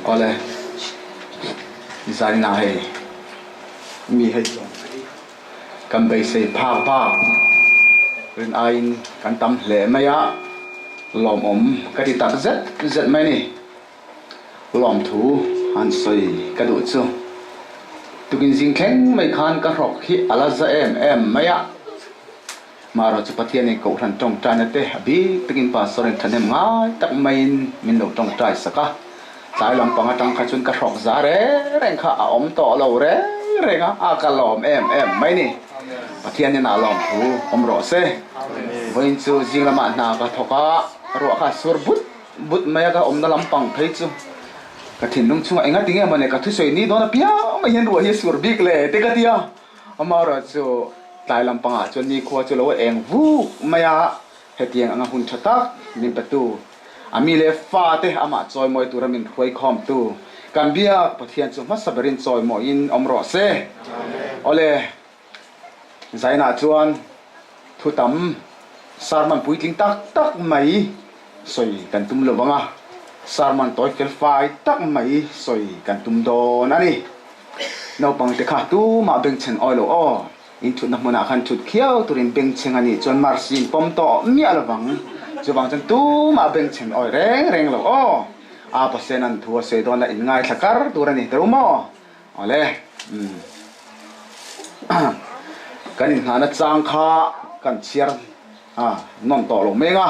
Awle, zaninah hei mi hei zawng hi kan beisei phak bak rin aiin kan tam hle mai a, lawmawm ka ti tak zet zet mai a ni. Lawmthu han sawi ka duh chu tukin zing thleng mai khan ka hrawk hi a la za em em mai a. Marawh chu Pathianin Kohhran tawngtaina te a bik takin Pastor in thahnem ngai tak maiin min lo tawngtai sak a. Tlai lampang atang kha chuan ka hrawk za reng reng kha a awm tawh lo reng reng a, a ka lawm em em mai ni. Pathian inah lawmthu awm rawh se. Vawiin chu zing lamah hna ka thawk a, ruah kha a sur but but mai a, ka awmna lampang phei chu ka thinlung chungah enga tinge mawni ka thusawi ni dawn apiang mai hian ruah hi a sur bik le te ka ti a. Amaherawh chu tlai lampangah chuan nikhua chu lo eng vuk mai a, hetiang anga hun tha tak min petu, a mi leh fate amah chawimawi tura min hruaikhawmtu kan biak Pathian chu hmasa berin chawimawiin awm rawh se. Awle, Zainah chuan thu tam sermon puitling tak tak mai sawi kan tum lo vang a, sermon tawi fel fai tak mai sawi kan tum dawn a ni. Naupang te kha tumah bengchheng awi lo aw, in thutna hmunah khan thut khiau turin bengchheng a nih chuan Mercy in pawm tawh miah lo vang. Chuvang chuan tumah bengchheng awi reng reng lo aw. A pasen an thu a sawi dawn a in ngaithla kar tur a ni teu maw? Awle, umm. Kan inhnahna chang kha kan chhiar a nawn tawh lo meng a.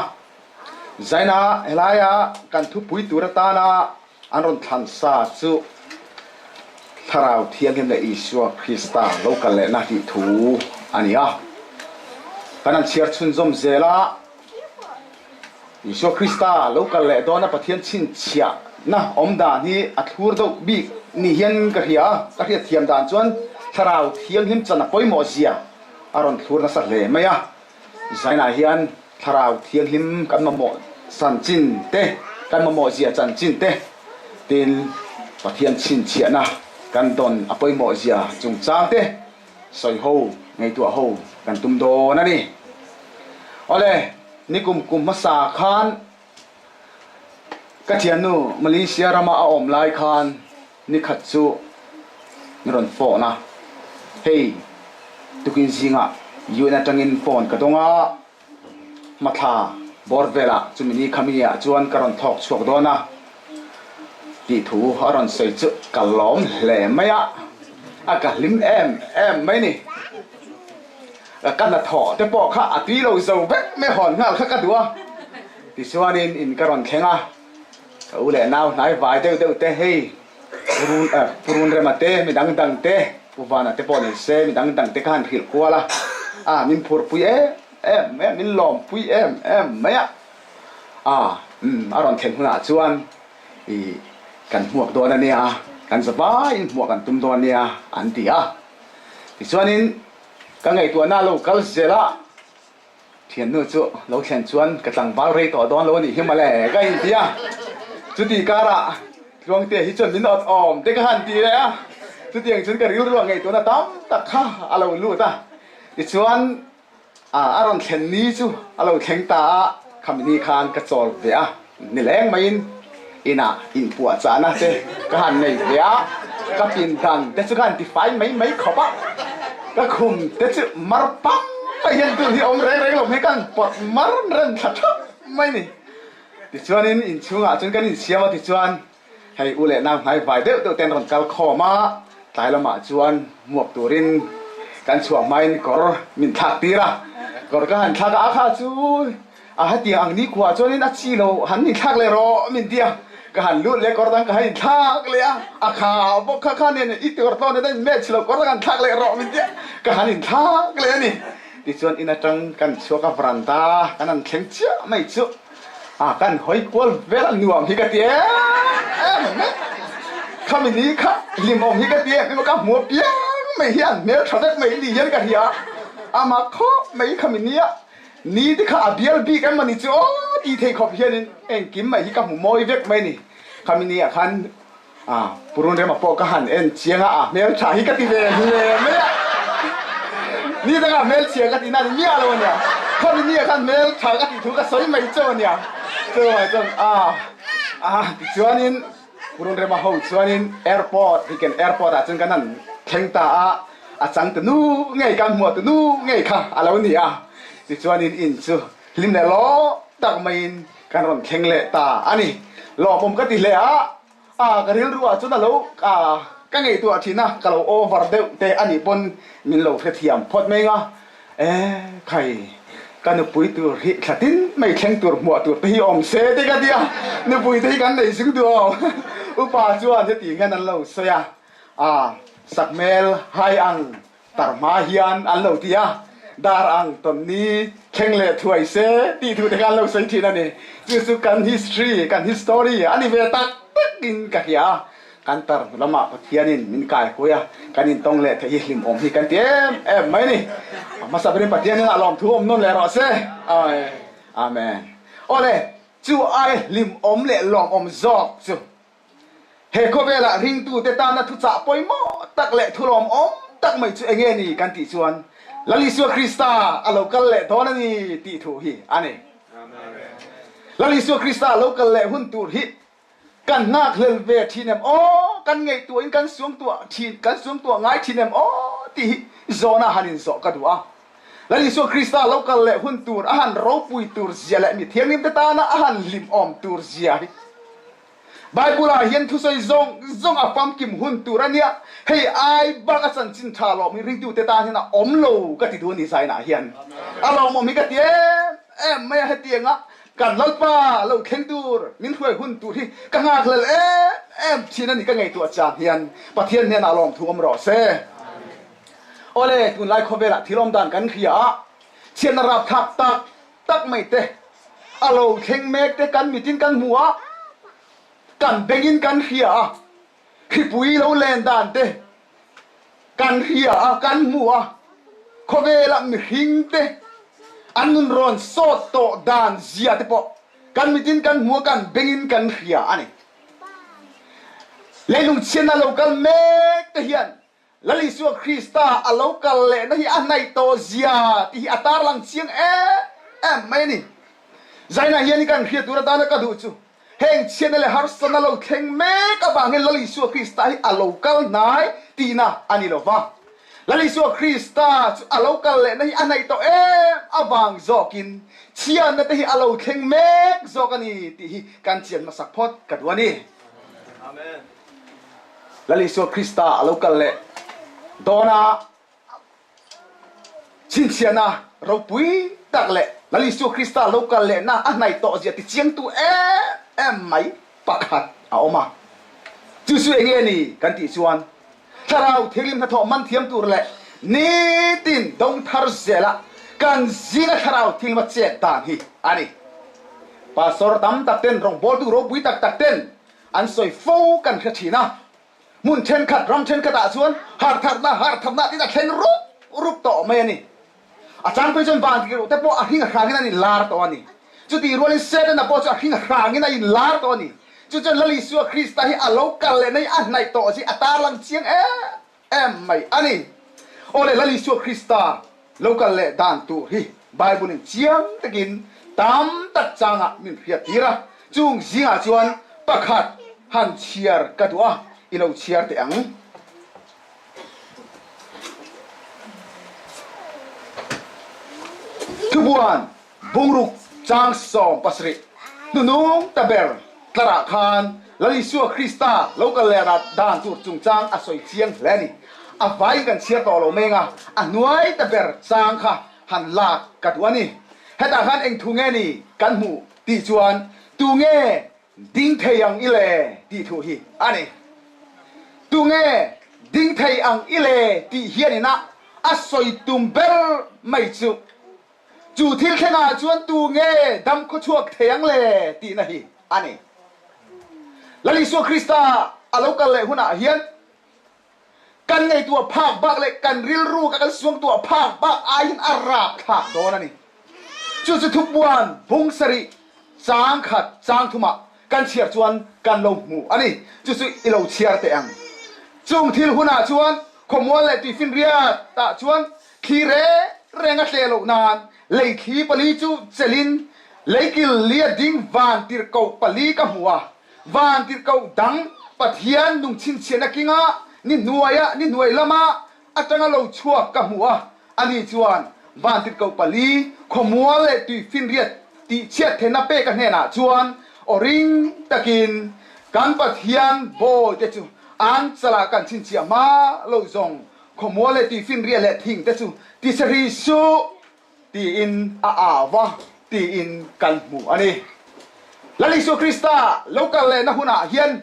Zaina helaia kan thupui tur atana An rawn thlan sa chu Thlarau Thianghlim leh Isua Krista lo kal lehna tih thu a ni a. Kan han chhiar chhunzawm zel a, Isua Krista lo kal leh dawna Pathian chhinchhiahna awm dan hi a thlur deuh bik ni hian ka hria a, ka hriat thiam dan chuan Thlarau Thianghlim chan a pawimawh zia a rawn thlur nasa hle mai a. Zainah hian Thlarau Thianghlim kan mamawh chanchin te, kan mamawh zia chanchin te, tin Pathian chhinchhiahna kan dawn a pawimawh zia chungchang te sawi ho, ngaihtuah ho kan tum dawn a ni. Awle, nikum kum hmasa khan ka thiannu Malaysia rama a awm lai khan Nikhat chu ni rawn phone a, Hei, tukin zingah UN atangin phone ka dawng a, hmathla bawr velah chumi ni khami ah chuan ka rawn thawk chhuak dawn a tih thu a rawn sawi chu ka lawm hle mai a, a ka hlim em em mai ni. Ka hnathawh te pawh kha a tui lo zo vek mai hawn nghal kha ka duh a, tichuanin in ka rawn thleng a. Ka u leh nau hnai vai deuh deuh te hei Purun eh Purun Rema te mi dang dang te Pu Vana te pawh ni se mi dang dang te kha han hrilh kual a, a min phur pui em em mai a, min lawm pui em em mai a, a umm a rawn thlen hunah chuan ih kan hmuak dawn a nia, kan za vaiin hmuah kan tum dawn a nia an ti a. Tichuanin ka ngaihtuahna a lo kal zel a. Thiannu chu lo thlen chuan ka tlangval rei tawh dawn lo a nih hi mawle ka inti a, chuti karah Tluangtea hi chuan min awt awm te ka han ti leh a, chutiang chuan ka rilru a ngaihtuahna tam tak kha a lo lut a, tichuan a rawn thlen ni chu a lo thleng ta a, khami ni khan ka chawl ve a, nileng maiin inah inpuahchahna te ka han nei ve a, ka pindan te chu ka han tifai mai mai khawp a, ka khum te chu mar pang mai hian tun hi awm reng reng lo hmel ka han pawrh mar rem thla thap mai ni. Tichuanin inchhungah chuan kan insiam a tichuan hei u leh nau hnai vai deuh deuh te an rawn kal khawm a, tlai lamah chuan hmuak turin kan chhuah hmain kawr min thlak tir a, kawr ka han thlak a, a kha chu A hetiang ang nikhua chuanin a chi lo han inthlak leh rawh min ti a, ka han lut leh kawr dang ka han inthlak leh a, a kha bawk kha kha nen i kawr tlawn nen a inmatch lo kawr dang han thlak leh rawh min ti a, ka han inthlak leh a ni. Tichuan in atang kan chhuak a veranda kan han thleng chiah mai chu a kan hawi kual vel a nuam hi ka ti em em mai, khami ni kha hlimawm hi ka ti em em a, ka hmu apiang mai hian hmeltha vek mai ni hian ka hria, amah khawp mai khami nia. Ni te kha a bial bik em mawni chu aw tih theih khawp hianin engkim mai hi ka hmu mawi vek mai ni. Khami ni ah khan ah Purun Rema pawh ka han en chiang a, a hmel tha hi ka ti ve hle mai a. Ni dangah hmel chhia ka ti na ni miah lo ania. Khami ni ah khan hmel tha ka tih thu ka sawi mai chauh ania. Chuvangah chuan ah ah tichuanin. Purunrema ho chuanin airport Riken airport ah chuan kan han thleng ta a, a changtu nu ngei kan hmuahtu nu ngei kha a lo ni a. Tichuanin in chu hlim leh lawm tak maiin kan rawn thleng leh ta a ni. Lawmawm ka ti hle a, a ka rilru ah chuan a lo a ka ngaihtuah thin a, ka lo over deuh te a nih pawn min lo hrethiam phawt mai ang a. E khai, ka nupui tur hi thla tin mai thleng tur hmuah tur te hi awm se te ka ti a, nupui te hi kan nei zung duh awm. Upa chuan heti hian an lo sawi a, a sakhmel hai ang tar hma hian an lo ti a, dar ang tawn ni thleng leh thuai se tih thu te kha an lo sawi thin a ni. Chu chu kan history, kan history a ni ve tak takin ka hria a. Kan tar hnu lamah Pathianin min kai kawi a, kan intawng leh theih hi hlimawm hi kan ti em em mai a ni. A hmasa berin Pathianin a lawmthu awm nawn leh rawh se. Amen. Awle, chu ai hlimawm leh lawmawm zawk chu he khawvelah ringtute tana thuchah pawimawh tak leh thulawmawm tak mai chu enge ni kan tih chuan Lal Isua Krista a lo kal leh dawn a ni tih thu hi a ni. Lal Isua Krista a lo kal leh hun tur hi Kan nghakhlel ve thin em aw? Kan ngaihtuahin kan suangtuah thin, kan suangtuah ngai thin em aw? tih hi zawhna han inzawh ka duh a. Lal Isua Krista lo kal leh hun tur, a han ropui tur zia leh mi thianghlimte tana a han hlimawm tur zia hi Bible-ah hian thusawi zawng zawng a famkim hun tur a nia. Hei ai bak a chanchin tha lawm hi ringtute tan hian a awm lo ka ti duh a ni Zainah hian. A lawmawm hi ka ti em em mai a hetianga Kan Lalpa lo thleng tur, min hruai hun tur hi ka nghakhlel em em thin a ni ka ngaihtuah chang hian Pathian hnenah lawmthu awm rawh se. Awle, tunlai khawvelah thil awm dan kan hria a, chhiatna rapthlak tak tak mai te a lo thleng mek te kan mitin kan hmu a, kan bengin kan hria a, hripui lo len dan te Kan hria a, kan hmu a, khawvela mihring te an nun rawn sawt tawh dan zia te pawh kan mitin kan hmu a, kan bengin kan hria a ni. Leilung chhiatna lo kal mek te hian Lal Isua Krista a lo kal lehna hi a hnaih tawh zia tih hi a tarlang chiang em em mai a ni. Zainah hian kan hriat tur atana ka duh chu Heng chhiatna leh harsatna lo thleng mek avangin Lal Isua Krista hi a lo kal hnai tihna a ni lo va. Lal Isua Krista chu a lo kal lehna hi a hnaih tawh em avang zawkin chhiatna te hi a lo thleng mek zawk a ni tih hi kan chian hmasak phawt ka duh a ni. Lal Isua Krista a lo kal leh dawn a. Chhinchhiahna ropui tak leh Lal Isua Krista lo kal lehna a hnaih tawh zia tichiangtu em em mai pakhat a awm a. Chu chu enge a ni kan tih chuan Thlarau Thianghlim hnathawh man thiam tur leh nitin dawng thar zela kan zinga Thlarau Thianghlim a chet dan hi a ni. Pastor tam tak ten rawngbawltu ropui tak tak ten an sawi fo kan hre thin a. Hmun thenkhat, ram thenkhatah chuan harhtharna, harhtharna tiin a thleng rup rup tawh mai a ni. A changpui chuan vantirh te pawh a hring hrangin an inlar tawh a ni. Chutih rualin Setana pawh chu a hring hrangin a inlar tawh a ni. Chu chuan Lal Isua Krista hi a lo kal leh na hi a hnaih tawh chi a tarlang chiang em em mai a ni. Aw le, Lal Isua Krista lo kal leh dan tur hi Bible in chiang takin tam tak changah min hriat tir a, chung zingah chuan pakhat han chhiar ka duh a, i lo chhiar teh ang. Thubuan bungruk chang 17 hnunung ta ber tlarah khan Lal Isua Krista lo kal leh rat dan tur chungchang a sawi chiang hle a ni. A vaiin kan chhiar tawh lo meng a, a hnuai ta ber chang kha han lak ka duh a ni. Hetah khan eng thu nge ni kan hmuh tih chuan tu nge ding thei ang i le tih thu hi a ni. Tu nge ding thei ang i le tih hianin a a sawi tum ber mai chu chu thil thlengah chuan tu nge dam khawchhuak thei ang le tihna hi a ni. Lal Isua Krista a lo kal leh hunah hian kan ngaihtuah phak bak leh kan rilru ka kan suangtuah phak bak aiin a rap thlak dawn a ni. Chu chu thupuan bung sarih chang khat chang thumah kan chhiar chuan kan lo hmu a ni. Chu chu i lo chhiar teh ang. Chung thil hunah chuan khawmual leh tuifinriat ah chuan thli reng reng a tleh loh nan lei thli pali chu chelin leikil lia ding van tirhkoh pali ka hmu a. Vantirhkoh dang Pathian nung chhinchhiahna kinga ni hnuaia ni hnuai lama atanga lo chhuak ka hmu a, ani chuan vantirhkoh pali khawmual leh tuifinriat tihchhiat theihna peka hnenah chuan aw ring takin kan Pathian bawite chu an chalah kan chhinchhiah hma lo zawng khawmual leh tuifinriat leh thingte chu tisarih suh tiin a au va tiin kan hmu a ni. Lal Isua Krista lo kal lehna hunah hian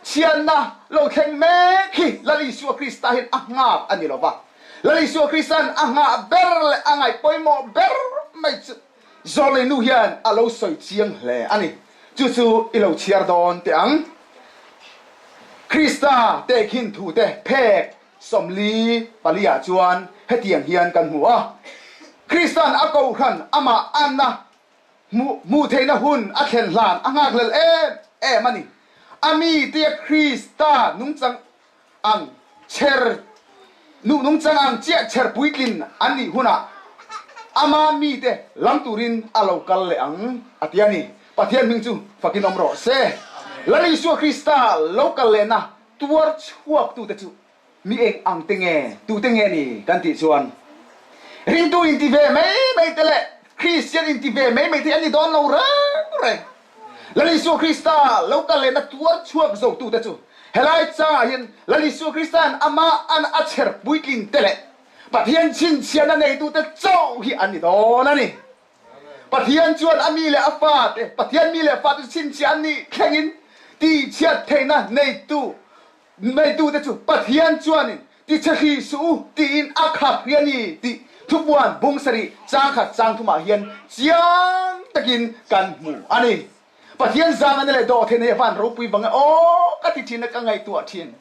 chhiatna lo thleng mek hi Lal Isua Krista hian a nghak a ni lo va. Lal Isua Krista'n a nghah ber leh a ngaih pawimawh ber mai chu Zawlei nu hian a lo sawi chiang hle a ni. Chu chu i lo chhiar dawn teh ang. Krista tehkhin thute phek 44 ah chuan hetiang hian kan hmu a, Krista'n a kohhran amah anna hmuh hmuh theihna hun a thlen hlan a nghakhlel em em a ni. A mite Krista nungchang ang chher nuh nungchang ang chiah chher puitlin an nih hunah ama mite lam turin a lo kal leh ang a ti a ni. Pathian hming chu fakin awm rawh se. Lal Isua Krista lo kal lehna Tuar chhuaktute chu mi eng ang te nge, tute nge ni kan tih chuan ringtu inti ve mai mai te leh Kristian inti ve mai mai te hi an ni dawn lo reng reng. Lal Isua Krista lo kal lehna tuar chhuak zotute chu helai changah hian Lal Isua Krista'n amah an a chher puitlin te leh Pathian chhinchhiahna neitute chauh hi an ni dawn a ni. Pathian chuan a mi leh a fate, Pathian mi leh fate chu chhinchhiah an nih thlengin tihchhiat theihna neitu neitute chu Pathian chuanin tichhe hri suh u tiin a khap hi a ni tih thupuan bung sarih changkhat changthumah hian chiang takin kan hmu a ni. Pathian zang a ni leh dawh theihna hi a van ropui vang e aw ka ti thin a ka ngaihtuah thin.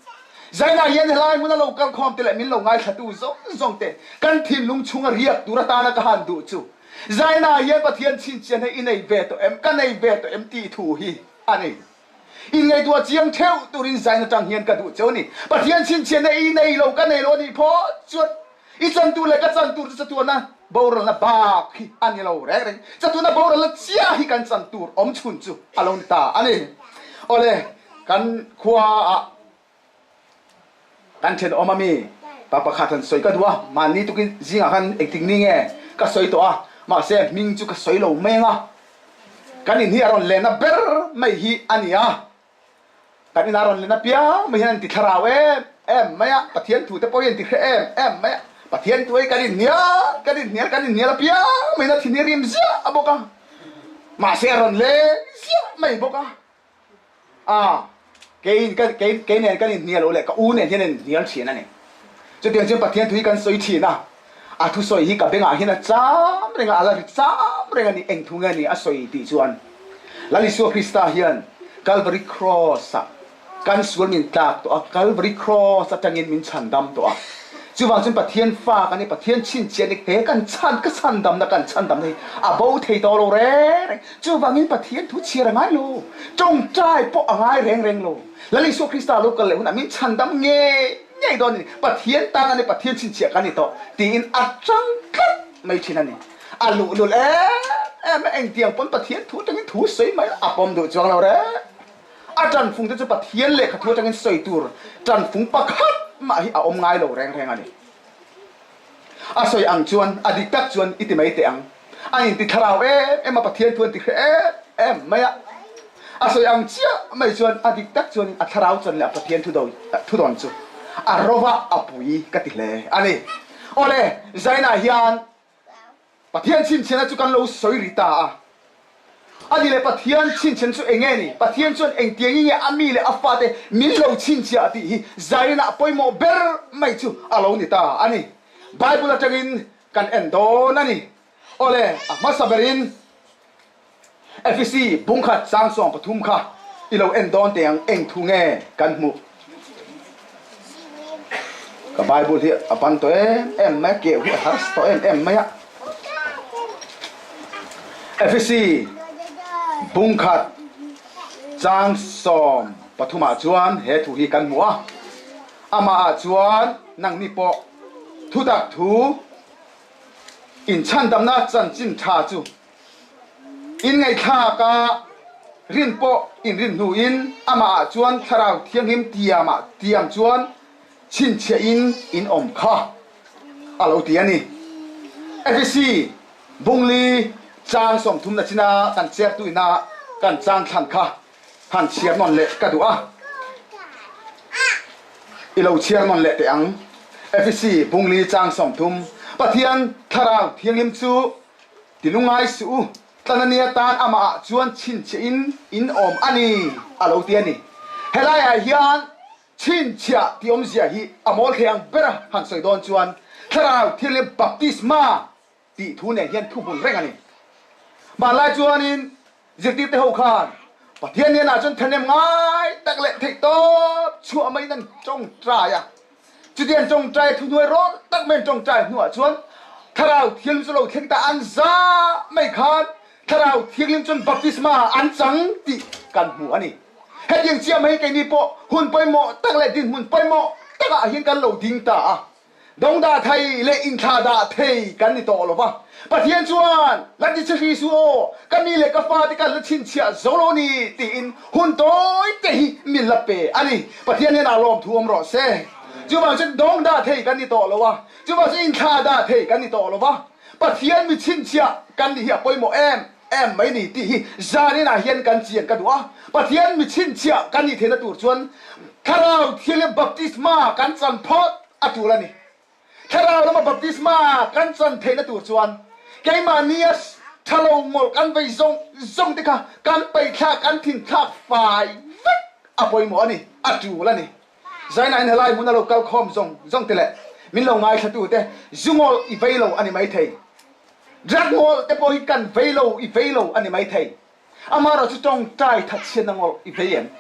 Zainah hian helai hmuna lo kal khawm te leh min lo ngaithlatu zawng zawng te kan thinlung chhunga riak tur atana ka han duh chu Zainah hian Pathian chhinchhian hi i nei ve tawh em ka nei ve tawh em tih thu hi a ni. Inngaihtuah chiang theuh turin Zain atang hian ka duh cheu a ni. Pathian chhinchhian hi i nei lo ka nei lo a nih phawt chuan I chantu leh ka chan tur chu chatuana boralna bak hi a ni lo reng reng. Chatuana boralna chiah hi kan chan tur awm chhun chu a lo ni ta a ni. Awle, kan khua ah kan thenawm a mi pa pakhat han sawi ka duh a, mahni tukin zingah khan engtik ni nge ka sawi tawh a, mahse hming chu ka sawi lo meng a, kan in hi a rawn lenna ber mai hi a ni a. Kan ina rawn len apiang mai hian an ti thlarau em em mai a, Pathian thute pawh hi an ti hre em em mai a, Pathian thu hi kan inhnial, kan inhnial, kan inhnial apiang mai in a thin hi rim ziah a bawk a, mahse a rawn leng ziah mai bawk a, a kei kei kei nen kan inhnial loh leh ka u nen hian an inhnial thin a ni. Chutiang chuan Pathian thu hi kan sawi thin a, a thusawi hi ka bengah hian a cham reng a, a la ri cham reng a ni, eng thu nge ni a sawi tih chuan Lal Isua Krista hian Calvary Cross-ah kan sual min tlak tawh a, Calvary Cross atangin min chhandam tawh a, chuvang chuan Pathian fa kan ni, Pathian chhinchhiah ni he kan chhan ka chhandamna kan chhandamna hi a bo thei tawh lo reng reng, chuvangin Pathian thu chhiar a ngai lo, tawngtai pawh a ngai reng reng lo, Lal Isua Krista lo kal leh hunah min chhandam ngei. Ngei dawn a ni, Pathian tan a ni, Pathian chhinchhiah kan ni tawh tiin a tang tlat mai thin a ni. A luhlul em em a, engtiang pawn Pathian thu atangin thu sawi mai a pawm duh chuang lo reng. A tanfung te chu Pathian lehkha thu atangin sawi tur tanfung pakhat mah hi a awm ngai lo reng reng a ni. A sawi ang chuan a dik tak chuan i ti mai teh ang. A inti thlarau em em a, Pathian thu an ti hre em em mai a. A sawi ang chiah mai chuan a dik tak chuan a thlarau chan leh a Pathian thu thu dawn chu a rova a pui ka ti hle a ni. Awle, Zainah hian Pathian chhinchhiahna chu kan lo sawi ri ta a. A ni leh Pathian chhinchhiahna chu eng nge ni? Pathian chuan engtiangin nge a mi leh a fate min lo chhinchhiah tih hi Zainah pawimawh ber mai chu a lo ni ta a ni. Bible atangin kan en dawn a ni. Awle, a hmasa berin Efesi bungkhat chang 13 kha i lo en dawn teh ang eng thu nge kan hmuh. Ka Bible hi a ban tawh em em mai a, keuh hi a harsa tawh em em mai a. Efesi bungkhat chang 13 ah chuan he thu hi kan hmu a, amah ah chuan nangni pawh thutak thu inchhandamna chanchin tha chu in ngaihthlak a. Rin pawh in rin hnuin amahah chuan Thlarau Thianghlim tiamah tiam chuan chhinchhiahin in awm kha a lo ti a ni. Efesi bungli chang 30 na china kan chertu ina kan chang thlan kha han chhiar nawn leh ka duh a, i lo chhiar nawn leh teh ang. Efesi bungli chang 30 Pathian Thlarau Thianghlim chu ti lungngai suh u. Tlanania tan amahah chuan chhinchhiahin in awm a ni, a lo ti a ni. Helaiah hian chhinchhiah tih awmzia hi a mawl thei ang bera han sawi dawn chuan Thlarau Thianghlim baptisma tih thu nen hian thuhmun reng a ni. Hmanlai chuanin zirtirte ho khan Pathian hnenah chuan thahnem ngai tak leh theihtawp chhuah maiin an tawngtai a. Chuti an tawngtai thuhnuai rawl tak mai an tawngtai hnuah chuan Thlarau Thianghlim chu lo thleng ta an za mai khan Thlarau Thianghlim chuan baptisma an chang tih kan hmu a ni. Hetiang chiah mai keini pawh hun pawimawh tak leh dinhmun pawimawh takah hian kan lo ding ta a. Dawngdah thei leh inthlahdah thei kan ni tawh lo va. Pathian chuan, La ti che hri suh aw, ka mi leh ka fate kan la chhinchhiah zo lo ni tiin hun tawi te hi min la pe a ni. Pathian hnenah lawmthu awm rawh se. Chuvang chuan dawng dah thei kan ni tawh lo a, chuvang chuan inthla dah thei kan ni tawh lo va, Pathian mi chhinchhiah kan nih hi a pawimawh em em mai ni tih hi zaninah hian kan chian ka duh a. Pathian mi chhinchhiah kan nih theihna tur chuan Thlarau Thianghlim baptisma kan chan phawt a tul a ni. Thlarau lama baptisma kan chan theihna tur chuan keimahnia tha lo mawlh kan vei zawng zawng te kha kan peihthlak, kan thinthlak fai vek a pawimawh a ni, a tul a ni. Zainain helai hmun a lo kal khawm zawng zawng te leh min lo ngaithlatu te zu mawlh i vei lo a ni maithei. Drug mawlh te pawh hi kan vei lo i vei lo a ni maithei. Amaherawh chu tawngtai thatchhiatna ngawlh i vei em?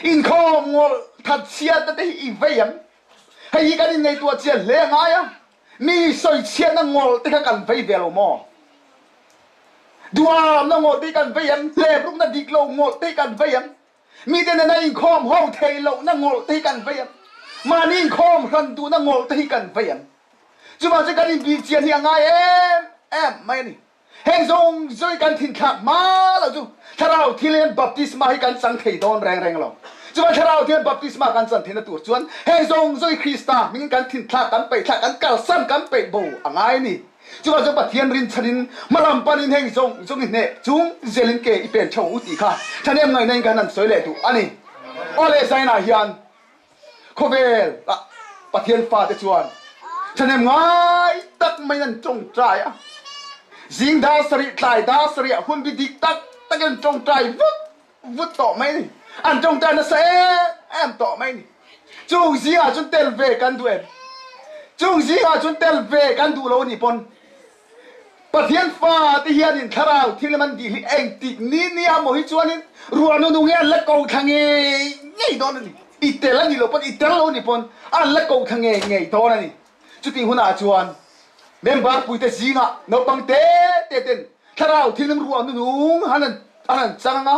Inkhawm ngawlh thatchhiatna te hi i vei em? Hei hi kan inngaihtuah chian hle a ngai a, mi sawichhiatna ngawlh te kha kan vei ve lo maw? Duhamna ngawlh te hi kan vei em? Hleprukna dik lo ngawlh te hi kan vei em? Mite nena inkhawm ho thei lohna ngawlh te hi kan vei em? Mahni inkhawm hran duhna ngawlh te hi kan vei em? Chuvang chuan kan inbih chian hi a ngai em em mai a ni. Heng zawng zawng hi kan thinthlak hma lo chu Thlarau Thianghlim baptisma hi kan chang thei dawn reng reng lo. Chuvang Thlarau Thianghlim baptisma kan chan theihna tur chuan heng zawng zawng hi Krista hmingin kan thinthlak, kan peihthlak, kan kalsan, kan peih bo a ngai a ni. Chuvang chuan Pathian rinchhanin hmalam panin heng zawng zawng hi hneh chung zelin ke i pen theuh u tih kha thahnem ngaihna in kan han sawi leh duh a ni. Aw le Zainah hian Khawvel ah Pathian fate chuan thahnem ngai tak maiin an tawngtai a, zing dar sarih tlai dar sarih ah hunbi dik tak takin an tawngtai vut vut tawh mai a ni. An tawngtai nasa em em tawh mai a ni. Chung zingah chuan tel ve kan duh em? Chung zingah chuan tel ve kan duh lo a nih pawn Pathian fate hianin thlarau thil an dih hi engtik ni nia maw hi chuanin ruahnu nung hi an la ko thla ngei ngei dawn a ni. I tel a nih loh pawn, i tel lo a nih pawn an la ko thla ngei ngei dawn a ni. Chutih hunah chuan member puite zingah naupang te te ten thlarau thil ruahnu nung han an han chang ang a,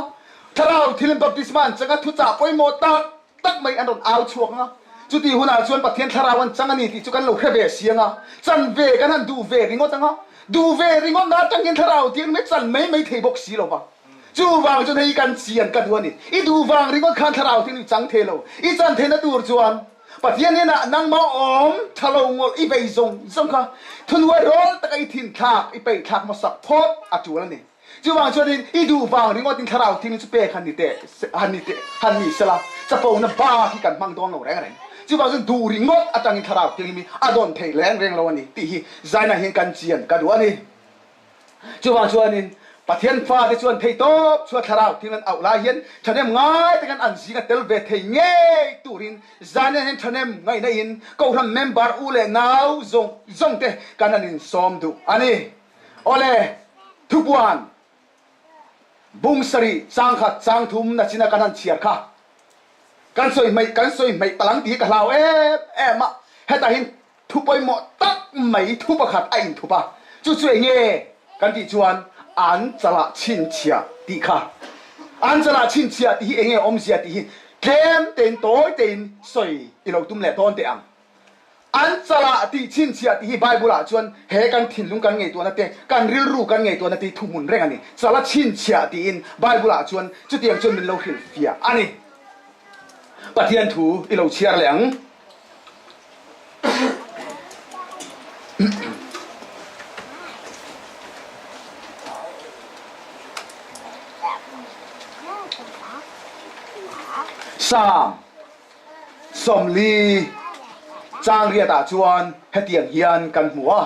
thlarau thil baptisma an chang a, thuchah pawimawh tak tak mai an rawn au chhuak ang a, chutih hunah chuan Pathian thlarau an chang a ni tih chu kan lo hre ve si ang a, chan ve kan han duh ve ringawt ang a, duh ve ringawt na atangin thlarau tih an chan mai mai thei bawk si lo va. Chuvang chuan hei kan chian ka duh a ni. I duh vang ringawt khan thlarau tih an chang thei lo. I chan theihna tur chuan Pathian hnenah nangmah awm tha lo ngawlh i vei zawng zawng kha thunuai rawl taka i thinthlak, i peihthlak hmasak phawt a tul a ni. Chuvang chuanin i duh vang ringawtin thlarau thing chu pek han ni teh han ni teh han ni sela chapona bak hi kan hmang dawn lo reng reng. Chuvang chuan duh ringawt atangin thlarau thianghlim hi a dawn thei reng reng lo a ni tih hi zainah hian kan chian ka duh a ni. Chuvang chuanin Pathian fate chuan theihtawp chhuah thlarau thing an auh lai hian thahnem ngai takin an zinga tel ve thei ngei turin zainah hian thahnem ngaihna in Kohhran member u leh nau zawng zawng te kan han insawm duh a ni. Awle, thupuan bung sarih changkhat changthum nachina kan han chhiar kha kan sawi hmeih kan sawi hmeih palang tih hi ka hlau em em a, hetah hian thu pawimawh tak mai thu pakhat a inthup a, chu chu eng nge kan tih chuan an chalah chhinchhiah tih kha. An chalah chhinchhiah tih hi eng nge awmzia tih hi tlem tein tawi tein sawi i lo tum leh dawn teh ang. An chalah tih chhinchhiah tih hi Bible-ah chuan he kan thinlung kan ngaihtuahna te, kan rilru kan ngaihtuahna te hi thuhmun reng a ni. Chala chhinchhiah tiin Bible-ah chuan chutiang chuan min lo hrilhfiah a ni. Pathian thu i lo chhiar leh ang. Psalm 40 chang riatah chuan hetiang hian kan hmu a,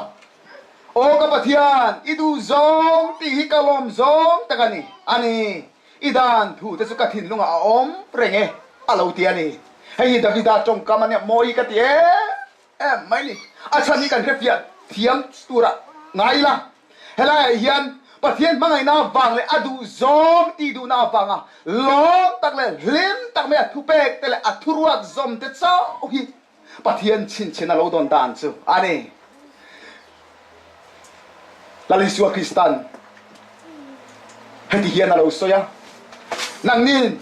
Aw ka Pathian, i duh zawng tih hi ka lawm zawng tak a ni, a ni. I dan thu te chu ka thinlungah a awm reng e, a lo ti a ni. Hei hi Davida tawngkam a nia, mawi ka ti em em mai ni. A chhan hi kan hrefiah thiam turah ngai ila. Helaiah hian Pathian hmangaihna avang leh a duh zawng tih duhna avanga lawm tak leh hlim tak mai a thupek te leh a thuruat zawm te chauh hi Pathian chhinchhin a lo dawn dan chu a ni. Lal Isua Kristan heti hian a lo sawi a, Nangnin,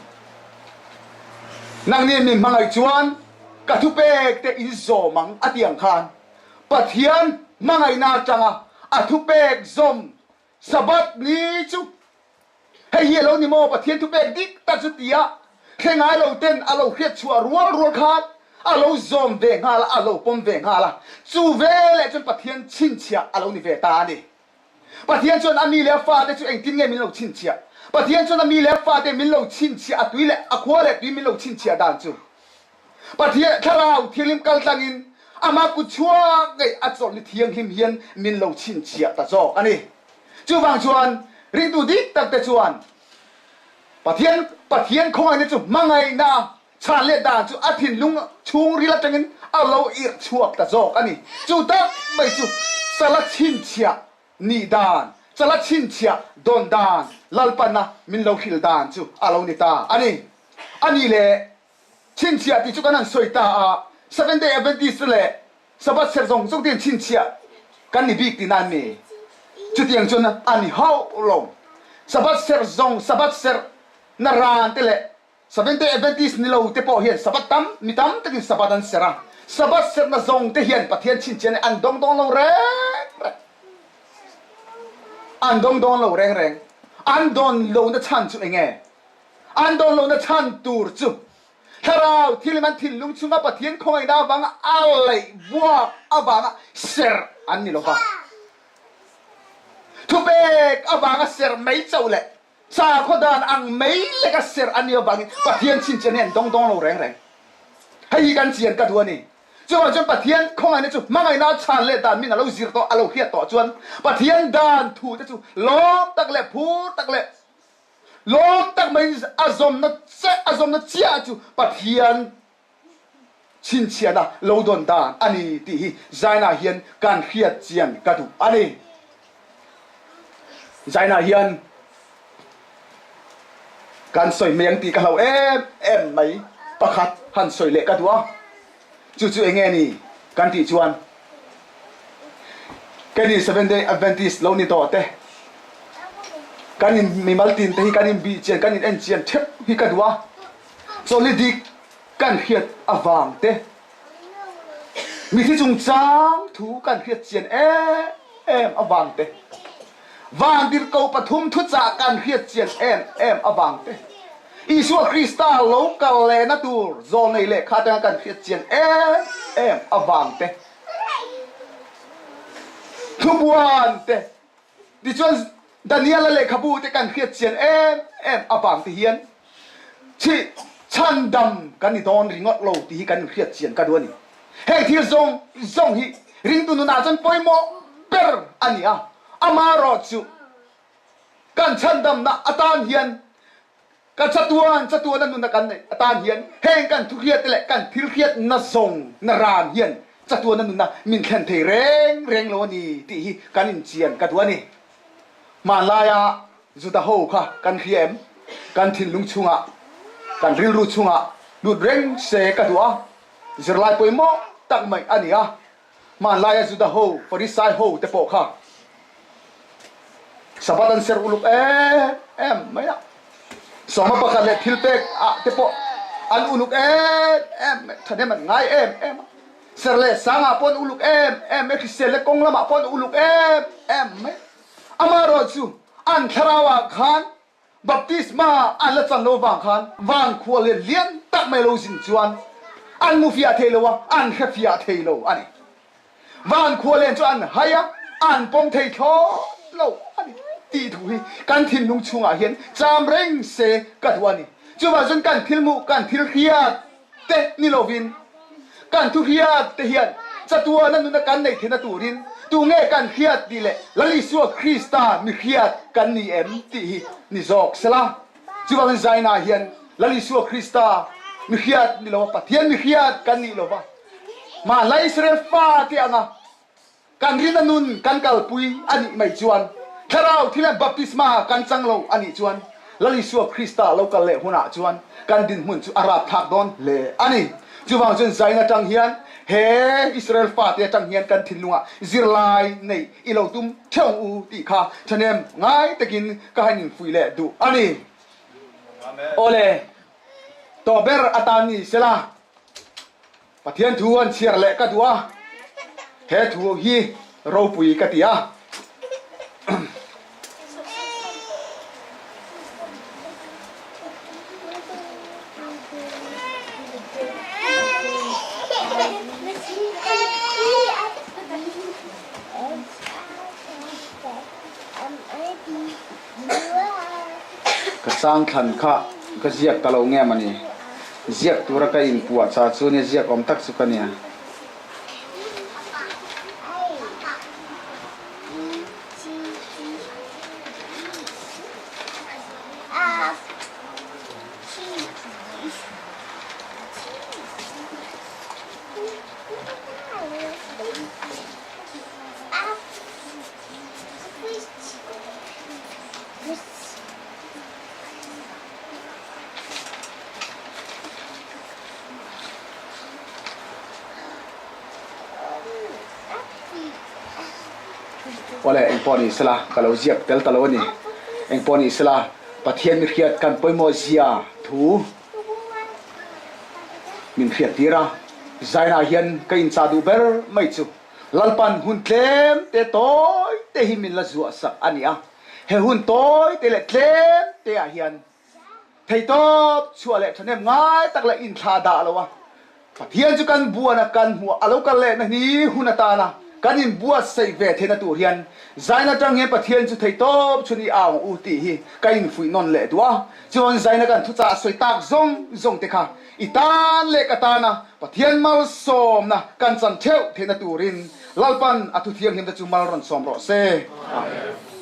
nangnin min hmangaih chuan ka thupek te in zawm ang a ti ang khan Pathian hmangaihna atanga a thupek zawm Sabbath ni chu Hei hi a lo ni maw? Pathian thupek dik tak chu tia hre ngai lo ten a lo hriat chhuah rual rual khan a lo zawm ve nghal a, a lo pawm ve nghal a. Chu veleh chuan Pathian chhinchhiah a lo ni ve ta a ni. Pathian chuan a mi leh a fate chu engtin nge min lo chhinchhiah? Pathian chuan a mi leh a fate min lo chhinchhiah, a tui leh a khua leh tui min lo chhinchhiah dan chu Pathian Thlarau Thianghlim kal tlangin amah kut chhuak ngei a chawlhni thianghlim hian min lo chhinchhiah ta zawk a ni. Chuvang chuan ringtu dik tak te chuan Pathian Pathian khawngaihna chu hmangaihna chhan leh dan chu a thinlung chhungril atangin a lo irh chhuak ta zawk a ni. Chu tak mai chu chala chhinchhiah nih dan, chala chhinchhiah dawn dan Lalpana min lo hrilh dan chu a lo ni ta a ni. A nih leh chhinchhiah tih chu kan han sawi ta a, Seventh Day Adventist leh Sabbath serh zawng zawng te in chhinchhiah kan ni bik tihna an ni. Chutiang chuan a ni hauh lo. Sabbath serh zawng, Sabbath serh na ran te leh Seventh Day Adventist ni lo te pawh hian Sabbath tam, mi tam takin Sabbath an serh a. Sabbath serh na zawng te hian Pathian chhinchhiah nih an dawng dawn lo reng reng. An dawng dawn lo reng reng. An dawn lohna chhan chu enge? An dawn lohna chhan tur chu Thlarau thil an thinlung chunga Pathian khawngaihna avanga a leih buak avanga serh an ni lova. Thupek avanga serh mai chauh leh sakhaw dan ang mai leka serh an nih avangin Pathian chhinchhiah hi an dawng dawng lo reng reng. Hei hi kan chian ka duh a ni. Chuvang chuan Pathian khawngaihna chu hmangaihna a chhan leh dan min a lo zir tawh, a lo hriat tawh chuan Pathian dan thu te chu lawm tak leh phur tak leh Lawm tak mai a zawmna a zawmna chiah chu Pathian chhinchhiahna lo dawn dan a ni tih hi Zaina hian kan hriat chian ka duh a ni. Zaina hian kan sawi mai ang tih ka hlau em em mai pakhat han sawi leh ka duh a. Chu chu enge ni kan tih chuan Keni Seventh Day Adventist lo ni tawh te kan in mimal tin te hi kan in bih chian kan in en chian theuh hi ka duh a, chawlhni dik kan hriat avang te mithi chungchang thu kan hriat chian em em avang te Vantirhkoh pathum thuchah kan hriat chian em em avang te, Isua Krista lo kal lehna tur zawlnei lehkha atanga kan hriat chian em em avang te, thubuan te, tichuan Daniela lehkhabu te kan hriat chian em em avang te hian chih chhandam kan ni dawn ringawt lo tih hi kan inhriat chian ka duh a ni. Heng thil zawng zawng hi ringtu nunah chuan pawimawh ber a ni a, amaherawhchu kan chhandamna atan hian ka chatuan chatuana nuna kan neih atan hian heng kan thuhriat te leh kan thil hriatna zawng na ran hian chatuana nuna min thlen thei reng reng lo a ni tih hi kan inchian ka duh a ni. Hmanlaia Juda ho kha kan hria em? Kan thinlung chhungah, kan rilru chhungah lut reng se ka duh a. Zirlai pawimawh tak mai a ni a, hmanlaia Juda ho, Farisai ho te pawh kha Sabbath an serh uluk em em mai a, sawma pakhat leh thilpek ah te pawh an uluk em em mai, thahnem an ngai em em a. Ser leh sangah pawh an uluk em em mai, hrisel leh kawng lamah pawh an uluk em em mai. Amaherawhchu an thlarauah khan Baptisma an la chan lo vang khan vankhua leh lian tak mai lo zin chuan an mu fiah thei lo a, an hre fiah thei lo a ni. Vankhua len chu an hai a, an pawm thei thlawt lo a ni tih thu hi kan thinlung chhungah hian cham reng se ka duh a ni. Chuvang chuan kan thil hmuh, kan thil hriat te ni lovin kan thu hriat te hian chatuana nuna kan nei theihna turin tunge kan hriat tih leh Lal Isua Krista mi hriat kan ni em tih hi ni zawk sela. Chuvangin zainah hian Lal Isua Krista mi hriat ni lova Pathian mi hriat kan nih lova mahla Israel fate anga Kan rina nun kan kalpui a nih mai chuan Thlarau thilem baptisma kan chang lo a nih chuan Lal Isua Krista lo kal leh hunah chuan kan dinhmun chu a rapthlak dawn hle a ni. Chuvang chuan Zain atang hian he Israel fate atang hian kan thinlungah zirlai nei i lo tum theuh ang u tih kha thahnem ngai takin ka han infuih leh duh a ni. Awle, tawh ber atan ni sela. Pathian thu an chhiar leh ka duh a, he thu hi ropui ka ti a. Ka chang thlan kha ka ziak ta lo nge mawni? Ziak tura ka inpuah cha chu nia ziak awm tak chu ka nia. Awle engpawh ni sela ka lo ziak tel ta lo a ni. Engpawh ni sela Pathian mi hriat kan pawimawh zia thu min hriat tir a. Zainah hian ka inchah duh ber mai chu. Lalpan hun tlem te tawi te hi min la zuah sak a ni a, he hun tawi te leh tlem te ah hian theitawp chhuah leh thahnem ngai tak leh inthlah dah lo a, Pathian chu kan buan a kan hmuh a lo kal lehna hi hun atana kan inbuatsaih ve theihna tur hian zaina atang hian Pathian chu theitawp chhun i au ang u tih hi ka infuih nawn leh duh a, chuan zaina kan thuchah sawi tak zawng zawng te kha I tan leh ka tana Pathian malsawmna kan chan theuh theihna turin Lalpan a thu thianghlimte chu mal rawn sawm rawh se. Amen.